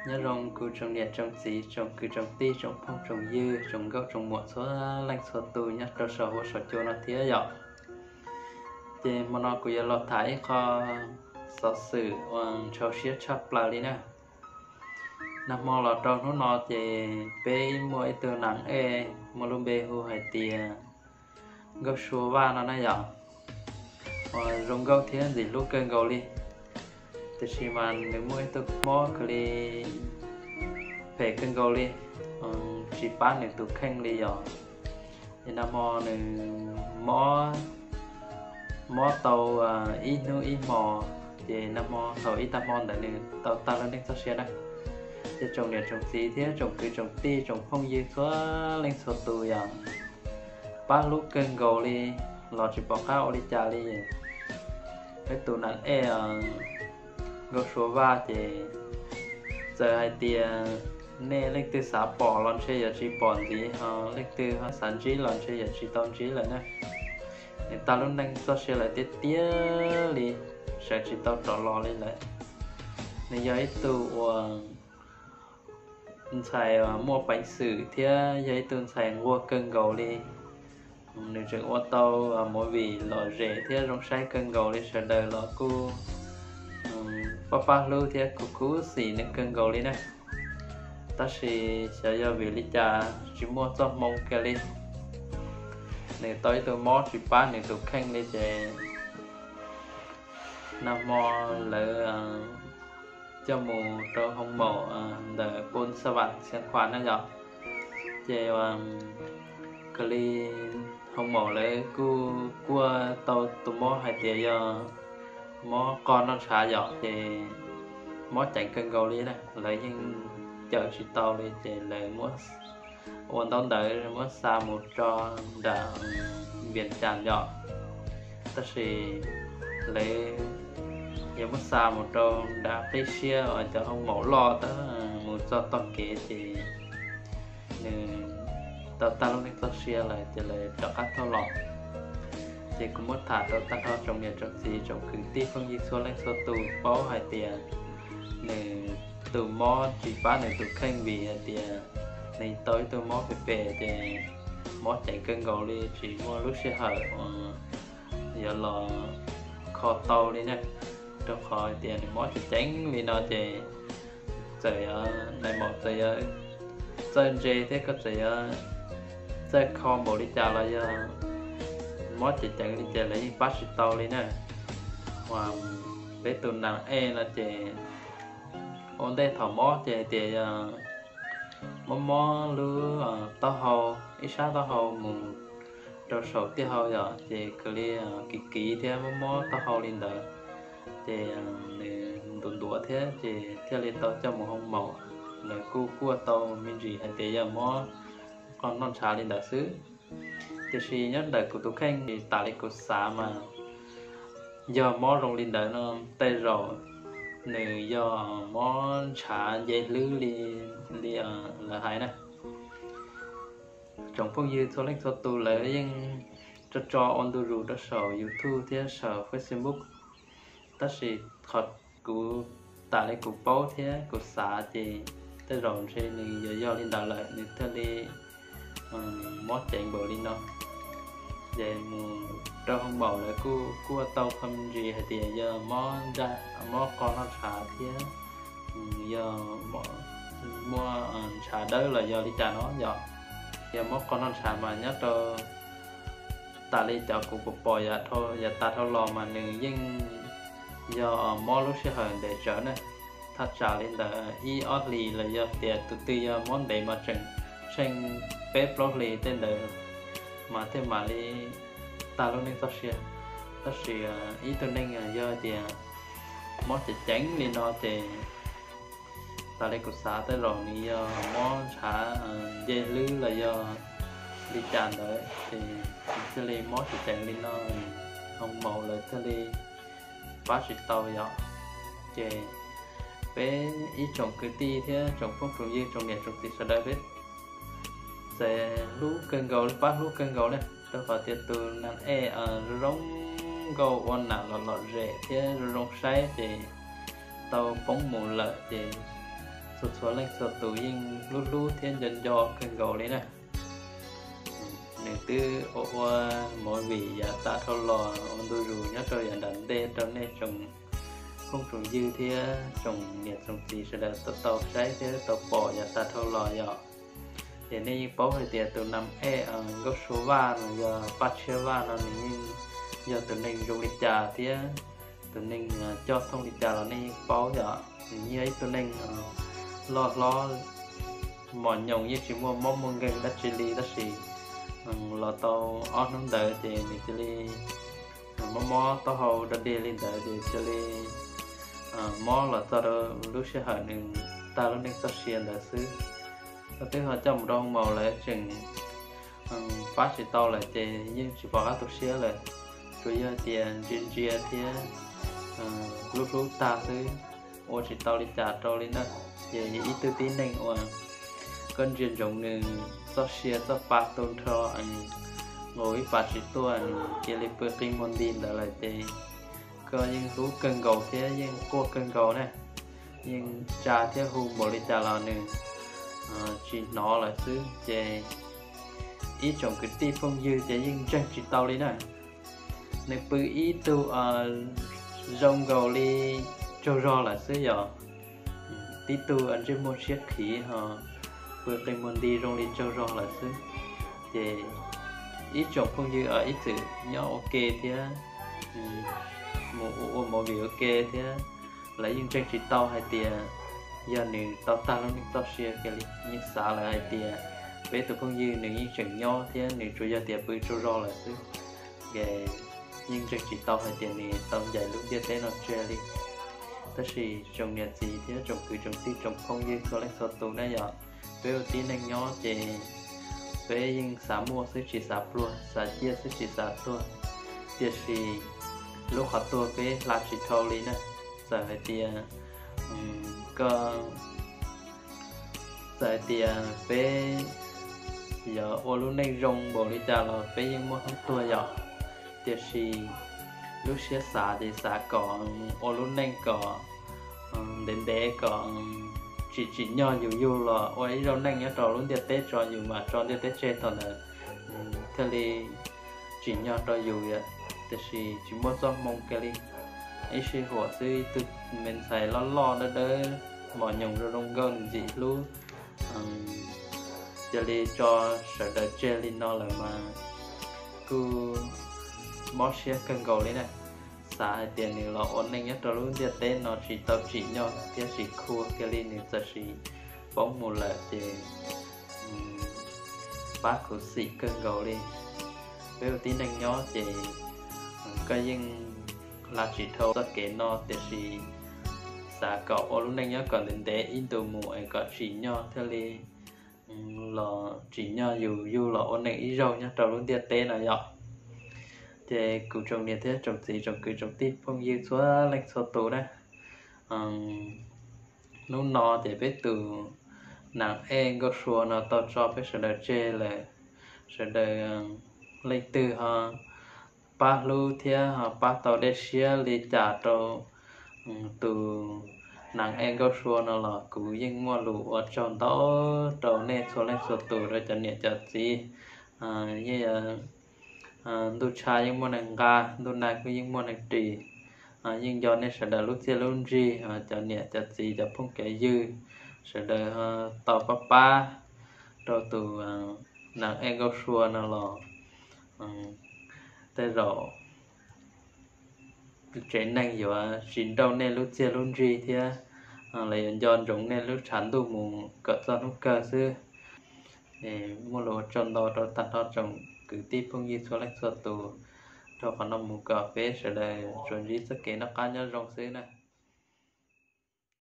Nyob zoo kuv tsoom niam tsoom txiv, tsoom kwv tsoom tij, tsoom phooj tsoom ywg, tsoom nkauj tsoom muam txhua leej txhua tus nyob rau saum huab saum cua no thiab yom. Ces hmo no kuv yuav los tham ib qho xov xwm uas ntshau siab tshaj plaws li na. Nag hmo los rau hnub no ces peb muaj ib tug nam ej muaj lub npe hu hais tias Nkauj Sua Vaj no na yom, uas zoo nkauj thiab ntxim hlub kawg nkaus li. Tiam sis mas nws muaj ib tug mob kawg li, phem kawg nkaus li, tsis pab nws tus kheej li yom. Ces nag hmo nws mob, mob tau ib hnub ib hmo, ces nag hmo thaum ib tag hmo ntawd nws tau tag lub neej txoj sia na. Ces tsoom niam tsoom txiv thiab tsoom kwv tsoom tij tsoom phooj ywg txhua leej txhua tus yom, pab hlub kawg nkaus li los tsis pom qab ua li cas li. Peb tus nam ej Nkauj Sua Vaj ces txawm hais tias nej leej twg xav pom los ntshe yuav tsis pom ntxiv, ho leej twg ho xav ntsib los ntshe yuav tsis tau ntsib lawm na. Nws tag lub neej txoj sia lawm tiag tiag li, sawv tsis tau rov los li lawm. Nws yog ib tug uas ntxhais muaj peev xwm thiab yog ib tug ntxhais nquag kawg nkaus li. Nws tseem ua tau movie lom zem thiab zoo saib kawg nkaus li, sawv daws los kuj pab pab hlub thiab kuj khuv xim nws kawg nkaus li na. Tab sis xyov yog vim li cas tsis muaj txoj hmoo kiag li, nws tau ib tug mob tsis pab nws tus kheej li ces nag hmo lawv coj mus rau hoo maum ntawm Pon Xa Vam Xiav Khuam na yom. Ces kawg li hoo maum lawv kuj kuaj tau tus mob hais tias yog mob qog noj ntshav yom, ces mob ceev kawg nkaus li na, lawv yeej cawm tsis tau li ces lawv ua ntaub ntawv muab xa mus rau nram Vias Cas yom. Tab sis lawv yuav muab xa mus rau nram qib siab uas cov hoo maum loj tab mus txog tog kev ces nws tau tag lub neej txoj sia lawm ces lawv rov qab thauj los. Ces kuv muab tham rau tag nrho tsoom niam tsoom txiv tsoom kwv tij phooj ywg txhua leej txhua tus paub hais tias nws tus mob tsis pab nws tus kheej vim hais tias nws tau ib tug mob phem phem ces mob ceev kawg nkaus li, tsis muaj lub sij hawm uas yuav los kho tau li na. Rau qhov hais tias nws mob ceev ceev li no ces txawm yog nais maum txawm yuav txawj ntse thiab koj txawm yuav txawj kho npaum li cas los yog mob ceev ceev li ces lawv yeej pab tsis tau li na. Uas peb tus nam ej no ces ua ntej thaum mob ces hais tias yog mob mob lub taub hau, ib sab taub hau mus rau saum tiaj hau yom, ces kawg li kiv kiv thiab mob mob taub hau li ntawd. Ces nws ntuav ntuav thiab ces thiaj li tau coj mus hoo maum, lawv kuj kuaj tau me ntsis hais tias yog mob qog noj ntshav li ntawd xwb. Tiam sis nyob ntawm kuv tus kheej tas li kuv xav mas yog mob zoo li ntawd no tej zaum nws yog mob ntshav nce hlwb li, li lawv hais na. Tsoom phooj ywg txhua leej txhua tus lawv yeej tso tso ua ntu zus rau saum YouTube thiab saum Facebook. Tab sis qhov kuv tas li kuv paub thiab kuv xav ces tej zaum ntshe nws yuav yog li ntawd lawm nws thiaj li mob ceev npaum li no. Ces mus rau hoo maum lawv kuj kuaj tau qho me ntsis hais tias yog mob ntshav, mob qog noj ntshav thiab yog muaj ntshav dawb los yog li cas no yom. Yog mob qog noj ntshav mas nyob rau tas li cov kuv pom pom yav tas dhau los mas nws yeej yog mob lub sij hawm ntev tsawv na. Thaj tsam li ntawd ib ob hlis los yog tias tus twg yog mob ntev mas tseem tsheej peb plaub hlis tej ntawd mas thiaj mam li tag lub neej txoj sia. Tab sis ib tug neeg yog tias mob ceev ceev li no ces tas li kuv xav tej zaum nws yog mob ntshav nce hlwb los yog li cas ntawd ces thiaj li mob ceev ceev li no, hoo maum lawv thiaj li pab tsis tau yom. Ces peb ib tsoom kwv tij thiab tsoom phooj tsoom ywg tsoom niam tsoom txiv sawv daws peb txawm hlub kawg nkaus li, pab hlub kawg nkaus li, rau qhov tias tus nam ej zoo zoo nkauj ua nam los lom zem thiab zoo zoo saib ces tau poob mus lawm ces txhua txhua leej txhua tus yeej hlub hlub thiab nco nco kawg nkaus li na. Nws twb ua ua movie yav tas dhau los ua ntu zus nyob rau yav nram ntej rau nej tsoom phooj tsoom ywg thiab tsoom niam tsoom txiv sawv daws tau tau saib thiab tau pom yav tas dhau los yom. Ces nej yeej paub hais tias tus nam ej Nkauj Sua Vaj no yog Paj Tshiab Vaj no nws yeej yog tus neeg zoo li cas thiab tus neeg coj thooj li cas los nej yeej paub yom. Nws yog ib tug neeg loj hlob mos nyoos yeej tsis muaj mob muaj nkeeg dab tsi li tab sis los tau ob hnub ntawd ces nws cia li mob mob taub hau dog dig li ntawd ces cia li mob los txog rau lub sij hawm nws tag lub neej txoj sia ntawd xwb. Twb ho coj mus rau hoo maus lawv tseem pab tsis tau lawm ces yeej tsis pom qab tu siab lawm. Tsuas yog tias ntsia ntsia thiab hlub hlub tag xwb, ua tsis tau li cas rau li na. Ces ib tug tib neeg uas koj ntsia ntsoov nws txoj sia txoj pa tu nrho nqus ib pas tsis tuaj, cia li pw qi muag nti ntawd lawm ces koj yeej hlub kawg nkaus thiab yeej quaj kawg nkaus na. Yeej tsa thiab hu npaum li cas los nws tsis hnov lawm xwb ces ib tsoom kwv tij phooj ywg ces yeej ntseeg tsis tau li na. Nws pw ib tug zoo nkaus li tsaug zog lawm xwb yom. Tib tug ntsej muag siab khiv ho pw qi muag nti zoo li tsaug zog lawm xwb. Ces ib tsoom phooj ywg ib txwm nyob ua ke thiab mus ua ua movie ua ke thiab lawv yeej ntseeg tsis tau hais tias yog nws tau tag lub neej txoj sia kiag li. Yeej xav lawm hais tias peb tus phooj ywg nws yeej tseem nyob thiab nws tsuas yog tias pw tsaug zog lawm xwb. Ces yeej ntseeg tsis tau hais tias nws tau ncaim lub ntiaj teb no tseg li. Tab sis tsoom niam txiv thiab tsoom kwv tsoom tij tsoom phooj ywg txhua leej txhua tus na yom, peb ua tib neeg nyob ces peb yeej xav muaj xwb tsis xav pluag, xav ciaj xwb tsis xav tuag. Tiam sis lub qhov tuag peb hla tsis dhau li na. Txawm hais tias koj txawm hais tias peb yuav ua lub neej zoo npaum li cas los peb yeej muaj hnub tuag yom. Tiam sis lub siab xav ces xav kom ua lub neej kom ntev ntev kom tsim tsim nyog yus yug los ua ib zaug neej nyob rau lub ntiaj teb tso, yus mam tso ntiaj teb tseg thaum ntawd thiaj li tsim nyog rau yus. Tiam sis tsis muaj txoj hmoo kiag li. Ib sij huam xwb ib tug me ntxhais loj loj dawb dawb mos nyoos zoo zoo nkauj ntxim hlub cia li tso sawv daws tseg li no lawm mas kuj mob siab kawg nkaus li na. Xav hais tias nws los ua neej nyob rau lub ntiaj teb no tsis tau tsim nyog thiab tsis khua kiag li, nws txawm sim poob mus lawm ces pab khuv xim kawg nkaus li. Peb ua tib neeg nyob ces koj yeej hla tsis dhau txoj kev no, tiam sis xav kom ua lub neej nyob kom ntev ntev ib ntus mus es kom tsim nyog thiaj li los tsim nyog yus yug los ua neej ib zaug nyob rau lub ntiaj teb no yom. Ces kuv tsoom niam thiab tsoom txiv tsoom kwv tsoom tij phooj ywg txhua leej txhua tus na, hnub no ces peb tus nam ej Nkauj Sua no tau tso peb sawv daws tseg lawm. Sawv daws leej twg ho pab hlub thiab ho pab tau dej siab li cas rau tus nam ej Nkauj Sua no los kuv yeej muaj lus ua tsaug ntau rau nej txhua leej txhua tus, rau cov niam cov txiv. Yeej ntuj tshav yeej muaj neeg nqa, ntuj nag kuj yeej muaj neeg ris. Yeej nco nej sawv daws lub txiaj lub ntsig, cov niam cov txiv cov phooj cov ywg, sawv daws tau pab pab rau tus nam ej Nkauj Sua no los tej zaum tsev neeg yuav tsis nrauj nej lub txiaj lub ntsig thiab lawv yuav nco ntsoov nej lub tshav ntuj mus kom txog hnub kawg xwb. Muaj lus ua tsaug ntau rau tag nrho tsoom kwv tij phooj ywg txhua leej txhua tus. Rau qhov no mus kom peb sawv daws tsuas ntsib txoj kev noj qab nyob zoo xwb na.